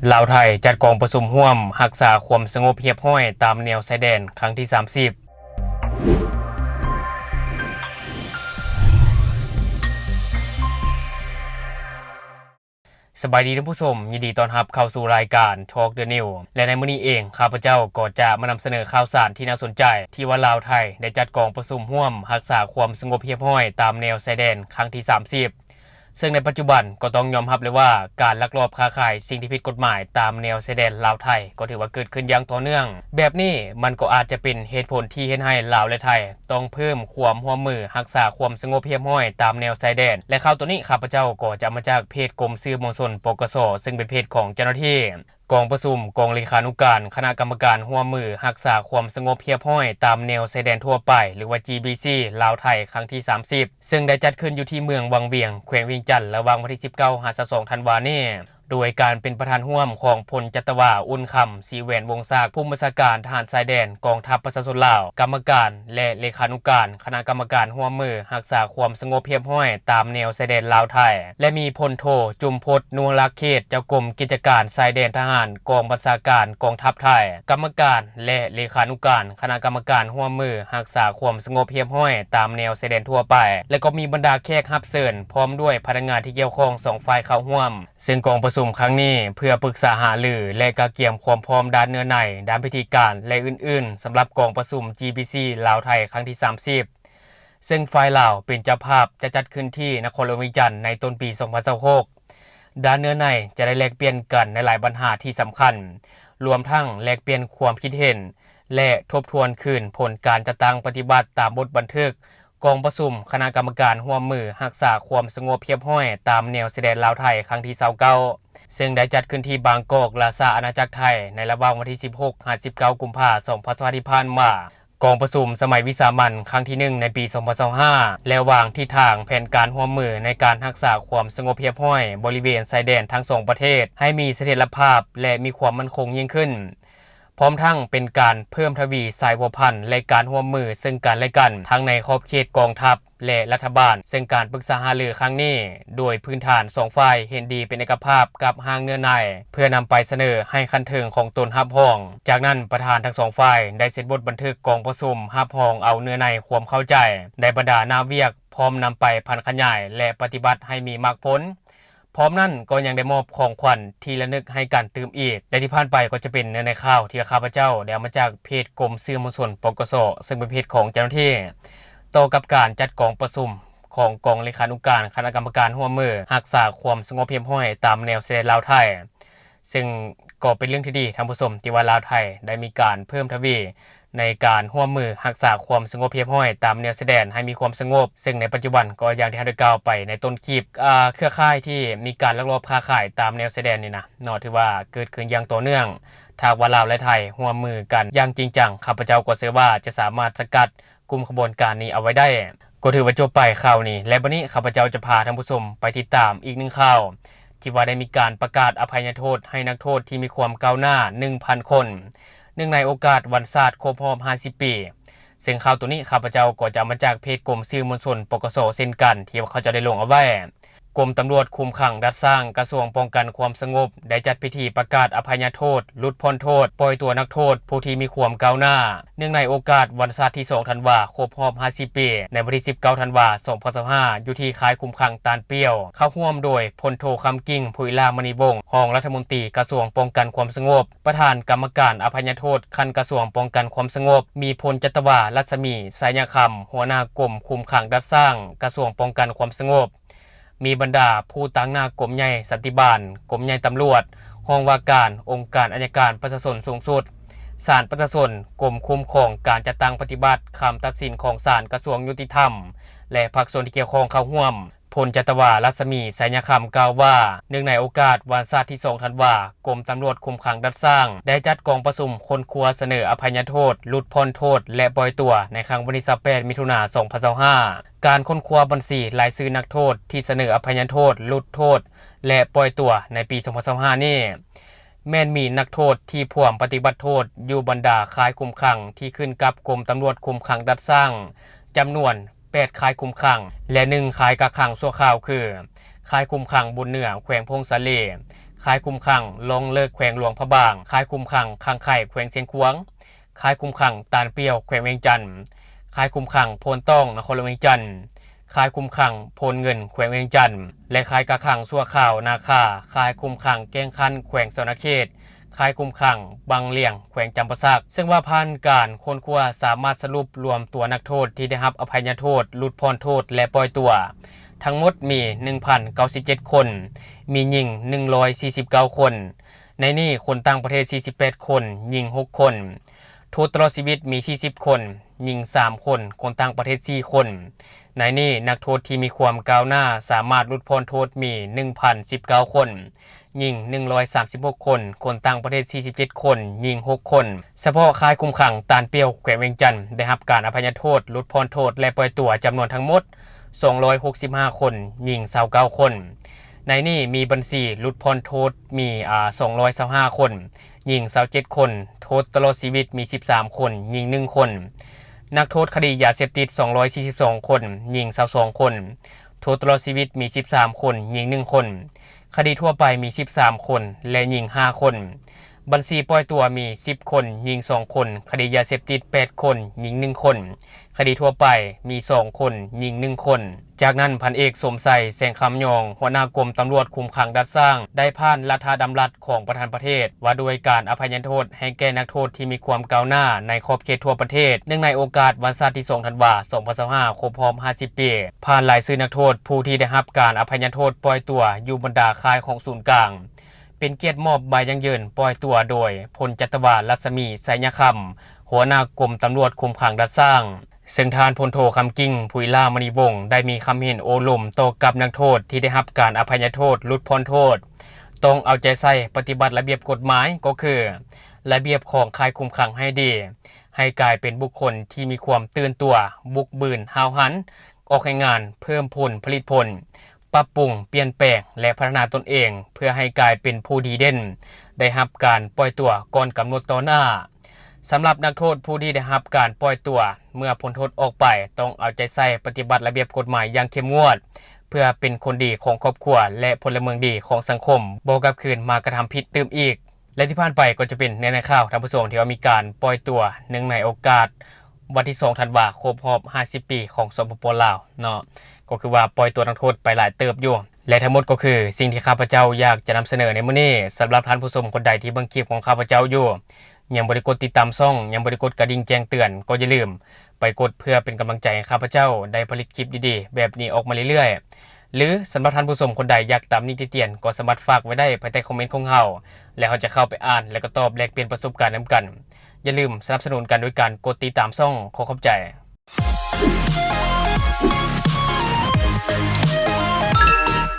ລາວໄທຈັດກອງປະຊຸມຮ່ວມຮັກສາຄວາມສະຫງົບຮຽບຮ້ອຍຕາມແນວຊາຍແດນຄັ້ງທີສາມສິບ. ສະບາຍດີທ່ານຜູ້ຊົມ, ຍິນດີຕ້ອນຮັບເຂົ້າສູ່ລາຍການ Talk the News ແລະ ໃນມື້ນີ້ເອງ ຂ້າພະເຈົ້າກໍຈະມານຳສະເໜີຂ່າວສານທີ່ໜ້າສົນໃຈ ທີ່ວ່າລາວໄທໄດ້ຈັດກອງປະຊຸມຮ່ວມຮັກສາຄວາມສະຫງົບຮຽບຮ້ອຍຕາມແນວຊາຍແດນຄັ້ງທີສາມສິບ. ເຊິ່ງໃນປັດຈຸບັນກໍຕ້ອງຍອມຮັບເລີຍວ່າ ການລັກລອບຄ້າຂາຍສິ່ງທີ່ຜິດກົດໝາຍຕາມແນວຊາຍແດນລາວໄທ ກໍຖືວ່າເກີດຂຶ້ນຢ່າງຕໍ່ເນື່ອງ. ແບບນີ້ມັນກໍອາດຈະເປັນເຫດຜົນທີ່ເຮັດໃຫ້ລາວ ແລະ ໄທ ຕ້ອງເພີ່ມຄວາມຮ່ວມມືຮັກສາຄວາມສະຫງົບຮຽບຮ້ອຍຕາມແນວຊາຍແດນ ແລະ ຂ່າວໂຕນີ້ຂ້າພະເຈົ້າກໍຈະເອົາມາຈາກເພຈກົມສື່ມວນຊົນ ປກສ ເຊິ່ງເປັນເພຈຂອງເຈົ້າໜ້າທີ່ ກອງປະຊຸມກອງເລຂານຸການຄະນະກຳມະການຮ່ວມມືຮັກສາຄວາມສະຫງົບຮຽບຮ້ອຍຕາມແນວຊາຍແດນທົ່ວໄປ ຫຼືວ່າ GBC ລາວໄທ ຄັ້ງທີສາມສິບ ເຊິ່ງໄດ້ຈັດຂຶ້ນຢູ່ທີ່ເມືອງວັງວຽງ ແຂວງວຽງຈັນ ລະຫວ່າງວັນທີສິບເກົ້າ ຫາ ຊາວສອງ ທັນວານີ້ ໂດຍການເປັນປະທານຮ່ວມຂອງພົນຈັດຕະວາ ອຸ່ນຄຳ ສີແຫວນວົງສັກ ຜູ້ບັນຊາການທະຫານຊາຍແດນ ກອງທັບປະຊາຊົນລາວ, ກຳມະການ ແລະ ເລຂານຸການຄະນະກຳມະການຮ່ວມມືຮັກສາຄວາມສະຫງົບຮຽບຮ້ອຍຕາມແນວຊາຍແດນລາວໄທ ແລະ ມີພົນໂທ ຈຸມພົດ ນູຮັກເຂດ ເຈົ້າກົມກິດຈະການຊາຍແດນທະຫານ ກອງບັນຊາການກອງທັບໄທ, ກຳມະການ ແລະ ເລຂານຸການຄະນະກຳມະການຮ່ວມມືຮັກສາຄວາມສະຫງົບຮຽບຮ້ອຍຕາມແນວຊາຍແດນທົ່ວໄປ ແລະ ກໍມີບັນດາແຂກຮັບເຊີນ ພ້ອມດ້ວຍພະນັກງານທີ່ກ່ຽວຂ້ອງສອງຝ່າຍເຂົ້າຮ່ວມ. ເຊິ່ງກອງປະຊຸມຄັ້ງນີ້ເພື່ອປຶກສາຫາລື ແລະ ກະກຽມຄວາມພ້ອມດ້ານເນື້ອໃນ, ດ້ານພິທີການ ແລະ ອື່ນໆ ສຳລັບກອງປະຊຸມ GBC ລາວໄທ ຄັ້ງທີສາມສິບ ເຊິ່ງຝ່າຍລາວເປັນເຈົ້າພາບ ຈະຈັດຂຶ້ນທີ່ນະຄອນຫຼວງວຽງຈັນໃນຕົ້ນປີສອງພັນຊາວຫົກ. ດ້ານເນື້ອໃນຈະໄດ້ແລກປ່ຽນກັນໃນຫຼາຍບັນຫາທີ່ສຳຄັນ, ລວມທັງແລກປ່ຽນຄວາມຄິດເຫັນ ແລະ ທົບທວນຄືນຜົນການຈັດຕັ້ງປະຕິບັດຕາມບົດບັນທຶກ ກອງປະຊຸມຄະນະກຳມະການຮ່ວມມືຮັກສາຄວາມສະຫງົບຮຽບຮ້ອຍຕາມແນວຊາຍແດນລາວໄທ ຄັ້ງທີຊາວເກົ້າ ເຊິ່ງໄດ້ຈັດຂຶ້ນທີ່ບາງກອກ ລາຊາອານາຈັກໄທ ໃນລະຫວ່າງວັນທີສິບຫົກ ຫາ ສິບເກົ້າ ກຸມພາ ສອງພັນຊາວຫ້າ ທີ່ຜ່ານມາ. ກອງປະຊຸມສະໄໝວິສາມັນຄັ້ງທີໜຶ່ງໃນປີສອງພັນຊາວຫ້າ ແລະ ວາງທິດທາງແຜນການຮ່ວມມືໃນການຮັກສາຄວາມສະຫງົບຮຽບຮ້ອຍບໍລິເວນຊາຍແດນທັງສອງປະເທດ ໃຫ້ມີສະຖຽນລະພາບ ແລະ ມີຄວາມໝັ້ນຄົງຍິ່ງຂຶ້ນ. ພ້ອມທັງເປັນການເພີ່ມທະວີສາຍພົວພັນ ແລະ ການຮ່ວມມືເຊິ່ງກັນ ແລະ ກັນ ທັງໃນຂອບເຂດກອງທັບ ແລະ ລັດຖະບານ, ເຊິ່ງການປຶກສາຫາລືຄັ້ງນີ້ ໂດຍພື້ນຖານສອງຝ່າຍເຫັນດີເປັນເອກະພາບກັບຮ່າງເນື້ອໃນ ເພື່ອນຳໄປສະເໜີໃຫ້ຂັ້ນເທິງຂອງຕົນຮັບຮອງ. ຈາກນັ້ນ ປະທານທັງສອງຝ່າຍໄດ້ເຊັນບົດບັນທຶກກອງປະຊຸມຮັບຮອງເອົາເນື້ອໃນຄວາມເຂົ້າໃຈໃນບັນດາໜ້າວຽກ ພ້ອມນຳໄປຜັນຂະຫຍາຍ ແລະ ປະຕິບັດໃຫ້ມີໝາກຜົນ. ພ້ອມນັ້ນກໍຍັງໄດ້ມອບຂອງຂວັນທີ່ລະນຶກໃຫ້ກັນຕື່ມອີກ ແລະ ທີ່ຜ່ານໄປກໍຈະເປັນເນື້ອໃນຂ່າວທີ່ຂ້າພະເຈົ້າໄດ້ເອົາມາຈາກເພຈກົມສື່ມວນຊົນ ປກສ ເຊິ່ງເປັນເພຈຂອງເຈົ້າໜ້າທີ່ ຕໍ່ກັບການຈັດກອງປະຊຸມຂອງກອງເລຂານຸການຄະນະກຳມະການຮ່ວມມືຮັກສາຄວາມສະຫງົບຮຽບຮ້ອຍຕາມແນວຊາຍແດນລາວໄທ ເຊິ່ງກໍເປັນເລື່ອງທີ່ດີທ່ານຜູ້ຊົມ ທີ່ວ່າລາວໄທໄດ້ມີການເພີ່ມທະວີ ໃນການຮ່ວມມືຮັກສາຄວາມສະຫງົບຮຽບຮ້ອຍຕາມແນວຊາຍແດນໃຫ້ມີຄວາມສະຫງົບ, ເຊິ່ງໃນປັດຈຸບັນກໍຢ່າງທີ່ເຮົາໄດ້ກ່າວໄປໃນຕົ້ນຄລິບ, ເອີ ເຄືອຂ່າຍທີ່ມີການລັກລອບຄ້າຂາຍຕາມແນວຊາຍແດນນີ້ນະເນາະ ຖືວ່າເກີດຂຶ້ນຢ່າງຕໍ່ເນື່ອງ. ຖ້າຫາກວ່າລາວ ແລະ ໄທຮ່ວມມືກັນຢ່າງຈິງຈັງ, ຂ້າພະເຈົ້າກໍເຊື່ອວ່າຈະສາມາດສະກັດກຸ່ມຂະບວນການນີ້ເອົາໄວ້ໄດ້. ກໍຖືວ່າຈົບໄປຂ່າວນີ້ ແລະ ບັດນີ້ຂ້າພະເຈົ້າຈະພາທ່ານຜູ້ຊົມໄປຕິດຕາມອີກໜຶ່ງຂ່າວ ທີ່ວ່າໄດ້ມີການປະກາດອະໄພຍະໂທດໃຫ້ນັກໂທດທີ່ມີຄວາມກ້າວໜ້າໜຶ່ງພັນຄົນ ເນື່ອງໃນໂອກາດວັນຊາດຄົບຮອບຫ້າສິບປີ. ເຊິ່ງຂ່າວໂຕນີ້ຂ້າພະເຈົ້າກໍຈະເອົາມາຈາກເພຈກົມສື່ມວນຊົນ ປກສ ເຊັ່ນກັນ ທີ່ວ່າເຂົາເຈົ້າໄດ້ລົງເອົາໄວ້. ກົມຕຳຫຼວດຄຸມຂັງດັດສ້າງ ກະຊວງປ້ອງກັນຄວາມສະຫງົບ ໄດ້ຈັດພິທີປະກາດອະໄພຍະໂທດ, ຫຼຸດຜ່ອນໂທດ, ປ່ອຍຕົວນັກໂທດຜູ້ທີ່ມີຄວາມກ້າວໜ້າ ເນື່ອງໃນໂອກາດວັນຊາດທີສອງທັນວາ ຄົບຮອບຫ້າສິບປີ ໃນວັນທີສິບເກົ້າທັນວາ ສອງພັນຊາວຫ້າ ຢູ່ທີ່ຄ້າຍຄຸມຂັງຕານປ່ຽວ, ເຂົ້າຮ່ວມໂດຍ ພົນໂທ ຄຳກິ່ງ ຜຸຍລາມະນີວົງ ຮອງລັດຖະມົນຕີກະຊວງປ້ອງກັນຄວາມສະຫງົບ, ປະທານກຳມະການອະໄພຍະໂທດຂັ້ນກະຊວງປ້ອງກັນຄວາມສະຫງົບ, ມີ ພົນຈັດຕະວາ ລັດສະໝີ ໄຊຍະຄຳ ຫົວໜ້າກົມຄຸມຂັງດັດສ້າງ ກະຊວງປ້ອງກັນຄວາມສະຫງົບ, ມີບັນດາຜູ້ຕາງໜ້າກົມໃຫຍ່ສັນຕິບານ, ກົມໃຫຍ່ຕຳຫຼວດ, ຫ້ອງວ່າການ, ອົງການໄອຍະການປະຊາຊົນສູງສຸດ, ສານປະຊາຊົນ, ກົມຄຸ້ມຄອງການຈັດຕັ້ງປະຕິບັດຄຳຕັດສິນຂອງສານກະຊວງຍຸຕິທຳ ແລະ ພາກສ່ວນທີ່ກ່ຽວຂ້ອງເຂົ້າຮ່ວມ. ພົນຈັດຕະວາ ລັດສະໝີ ໄຊຍະຄຳ ກ່າວວ່າ, ເນື່ອງໃນໂອກາດວັນຊາດທີສອງທັນວາ, ກົມຕຳຫຼວດຄຸມຂັງດັດສ້າງ ໄດ້ຈັດກອງປະຊຸມຄົ້ນຄວ້າສະເໜີອະໄພຍະໂທດ, ຫຼຸດຜ່ອນໂທດ ແລະ ປ່ອຍຕົວ ໃນຄັ້ງວັນທີຊາວແປດ ມິຖຸນາ ສອງພັນຊາວຫ້າ. ການຄົ້ນຄວ້າບັນຊີລາຍຊື່ນັກໂທດທີ່ສະເໜີອະໄພຍະໂທດ, ຫຼຸດໂທດ ແລະ ປ່ອຍຕົວໃນປີສອງພັນຊາວຫ້ານີ້ ແມ່ນມີນັກໂທດທີ່ພວມປະຕິບັດໂທດຢູ່ບັນດາຄ້າຍຄຸມຂັງທີ່ຂຶ້ນກັບກົມຕຳຫຼວດຄຸມຂັງດັດສ້າງ ຈຳນວນ ແປດຄ້າຍຄຸມຂັງ ແລະ ໜຶ່ງຄ້າຍກັກຂັງຊົ່ວຄາວ ຄື ຄ້າຍຄຸມຂັງບຸນເໜືອ ແຂວງຜົ້ງສາລີ, ຄ້າຍຄຸມຂັງລ່ອງເລີກ ແຂວງຫຼວງພະບາງ, ຄ້າຍຄຸມຂັງຄັງໄຄ ແຂວງຊຽງຂວາງ, ຄ້າຍຄຸມຂັງຕານປ່ຽວ ແຂວງວຽງຈັນ, ຄ້າຍຄຸມຂັງໂພນຕ້ອງ ນະຄອນຫຼວງວຽງຈັນ, ຄ້າຍຄຸມຂັງໂພນເງິນ ແຂວງວຽງຈັນ ແລະ ຄ້າຍກັກຂັງຊົ່ວຄາວນາຄາ, ຄ້າຍຄຸມຂັງແກ້ງຂັນ ແຂວງສະຫວັນນະເຂດ, ຄ້າຍຄຸມຂັງບັງຫຼຽງ ແຂວງຈຳປາສັກ, ເຊິ່ງວ່າຜ່ານການຄົ້ນຄວ້າສາມາດສະຫຼຸບລວມຕົວນັກໂທດທີ່ໄດ້ຮັບອະໄພຍະໂທດ, ຫຼຸດຜ່ອນໂທດ ແລະ ປ່ອຍຕົວ ທັງໝົດມີໜຶ່ງພັນເກົ້າສິບເຈັດຄົນ, ມີຍິງໜຶ່ງຮ້ອຍສີ່ສິບເກົ້າຄົນ, ໃນນີ້ຄົນຕ່າງປະເທດສີ່ສິບແປດຄົນ, ຍິງຫົກຄົນ. ໂທດຕະຫຼອດຊີວິດມີສີ່ສິບຄົນ, ຍິງສາມຄົນ, ຄົນຕ່າງປະເທດສີ່ຄົນ. ໃນນີ້ນັກໂທດທີ່ມີຄວາມກ້າວໜ້າສາມາດຫຼຸດຜ່ອນໂທດມີໜຶ່ງພັນສິບເກົ້າຄົນ, ຍິງໜຶ່ງຮ້ອຍສາມສິບຫົກຄົນ, ຄົນຕ່າງປະເທດສີ່ສິບເຈັດຄົນ, ຍິງຫົກຄົນ. ສະເພາະຄ້າຍຄຸມຂັງຕານປ່ຽວ ແຂວງວຽງຈັນ ໄດ້ຮັບການອະໄພຍະໂທດ, ຫຼຸດຜ່ອນໂທດ ແລະ ປ່ອຍຕົວຈຳນວນທັງໝົດສອງຮ້ອຍຫົກສິບຫ້າຄົນ, ຍິງຊາວເກົ້າຄົນ. ໃນນີ້ມີບັນຊີຫຼຸດຜ່ອນໂທດມີ ອາ ສອງຮ້ອຍຊາວຫ້າຄົນ, ຍິງຊາວເຈັດຄົນ, ໂທດຕະຫຼອດຊີວິດມີສິບສາມຄົນ, ຍິງໜຶ່ງຄົນ, ນັກໂທດຄະດີຢາເສບຕິດສອງຮ້ອຍສີ່ສິບສອງຄົນ, ຍິງຊາວສອງຄົນ, ໂທດຕະຫຼອດຊີວິດມີສິບສາມຄົນ, ຍິງໜຶ່ງຄົນ, ຄະດີທົ່ວໄປມີສິບສາມຄົນ ແລະ ຍິງຫ້າຄົນ. ບັນຊີປ່ອຍຕົວມີສິບຄົນ, ຍິງສອງຄົນ, ຄະດີຢາເສບຕິດແປດຄົນ, ຍິງໜຶ່ງຄົນ, ຄະດີທົ່ວໄປມີສອງຄົນ, ຍິງໜຶ່ງຄົນ. ຈາກນັ້ນ ພັນເອກ ສົມໄຊ ແສງຄຳຍອງ ຫົວໜ້າກົມຕຳຫຼວດຄຸມຂັງດ່ານຊ້າງ ໄດ້ຜ່ານລັດຖະດຳລັດຂອງປະທານປະເທດ ວ່າດ້ວຍການອະໄພຍະໂທດໃຫ້ແກ່ນັກໂທດທີ່ມີຄວາມກ້າວໜ້າໃນຂອບເຂດທົ່ວປະເທດ, ເນື່ອງໃນໂອກາດວັນຊາດທີສອງທັນວາ ສອງພັນຊາວຫ້າ ຄົບຮອບຫ້າສິບປີ ຜ່ານລາຍຊື່ນັກໂທດຜູ້ທີ່ໄດ້ຮັບການອະໄພຍະໂທດປ່ອຍຕົວຢູ່ບັນດາຄ້າຍຂອງສູນກາງ. ເປັນກຽດມອບໃບຢັ້ງຢືນປ່ອຍຕົວໂດຍ ພົນຈັດຕະວາ ລັດສະໝີ ໄຊຍະຄຳ ຫົວໜ້າກົມຕຳຫຼວດຄຸມຂັງດ່ານຊ້າງ, ເຊິ່ງທ່ານພົນໂທ ຄຳກິ່ງ ຜຸຍຫຼ້າມະນີວົງ ໄດ້ມີຄຳເຫັນໂອ້ລົມຕໍ່ກັບນັກໂທດທີ່ໄດ້ຮັບການອະໄພຍະໂທດຫຼຸດຜ່ອນໂທດ ຕ້ອງເອົາໃຈໃສ່ປະຕິບັດລະບຽບກົດໝາຍ ກໍຄືລະບຽບຂອງຄ້າຍຄຸມຂັງໃຫ້ດີ, ໃຫ້ກາຍເປັນບຸກຄົນທີ່ມີຄວາມຕື່ນຕົວ, ບຸກບືນ, ຫ້າວຫັນ, ອອກແຮງງານ, ເພີ່ມຜົນຜະລິດຜົນ, ປັບປຸງ, ປ່ຽນແປງ ແລະ ພັດທະນາຕົນເອງ ເພື່ອໃຫ້ກາຍເປັນຜູ້ດີເດັ່ນ, ໄດ້ຮັບການປ່ອຍຕົວກ່ອນກຳນົດຕໍ່ໜ້າ. ສຳລັບນັກໂທດຜູ້ທີ່ໄດ້ຮັບການປ່ອຍຕົວ ເມື່ອພົ້ນໂທດອອກໄປ ຕ້ອງເອົາໃຈໃສ່ປະຕິບັດລະບຽບກົດໝາຍຢ່າງເຂັ້ມງວດ ເພື່ອເປັນຄົນດີຂອງຄອບຄົວ ແລະ ພົນລະເມືອງດີຂອງສັງຄົມ, ບໍ່ກັບຄືນມາກະທຳຜິດຕື່ມອີກ. ແລະ ທີ່ຜ່ານໄປກໍຈະເປັນເນື້ອໃນຂ່າວ ທ່ານຜູ້ຊົມ ທີ່ວ່າມີການປ່ອຍຕົວເນື່ອງໃນໂອກາດວັນທີສອງທັນວາ ຄົບຮອບຫ້າສິບປີຂອງ ສປປ ລາວ ເນາະ, ກໍຄືວ່າປ່ອຍຕົວນັກໂທດໄປຫຼາຍເຕີບຢູ່. ແລະ ທັງໝົດກໍຄືສິ່ງທີ່ຂ້າພະເຈົ້າຢາກຈະນຳສະເໜີໃນມື້ນີ້. ສຳລັບທ່ານຜູ້ຊົມຄົນໃດທີ່ເບິ່ງຄລິບຂອງຂ້າພະເຈົ້າຢູ່ ຍັງບໍ່ໄດ້ກົດຕິດຕາມຊ່ອງ, ຍັງບໍ່ໄດ້ກົດກະດິ່ງແຈ້ງເຕືອນ ກໍຢ່າລືມໄປກົດ ເພື່ອເປັນກຳລັງໃຈໃຫ້ຂ້າພະເຈົ້າໄດ້ຜະລິດຄລິບດີໆແບບນີ້ອອກມາເລື້ອຍໆ. ຫຼື ສຳລັບທ່ານຜູ້ຊົມຄົນໃດຢາກຕຳໜິຕິຕຽນ ກໍສາມາດຝາກໄວ້ໄດ້ພາຍໃຕ້ຄອມເມັນຂອງເຮົາ ແລະ ເຮົາຈະເຂົ້າໄປອ່ານ ແລະ ກໍຕອບແລກປ່ຽນປະສົບການນຳກັນ. ຢ່າລືມສະໜັບສະໜູນກັນໂດຍການກົດຕິດຕາມຊ່ອງ. ຂໍຂອບໃຈ.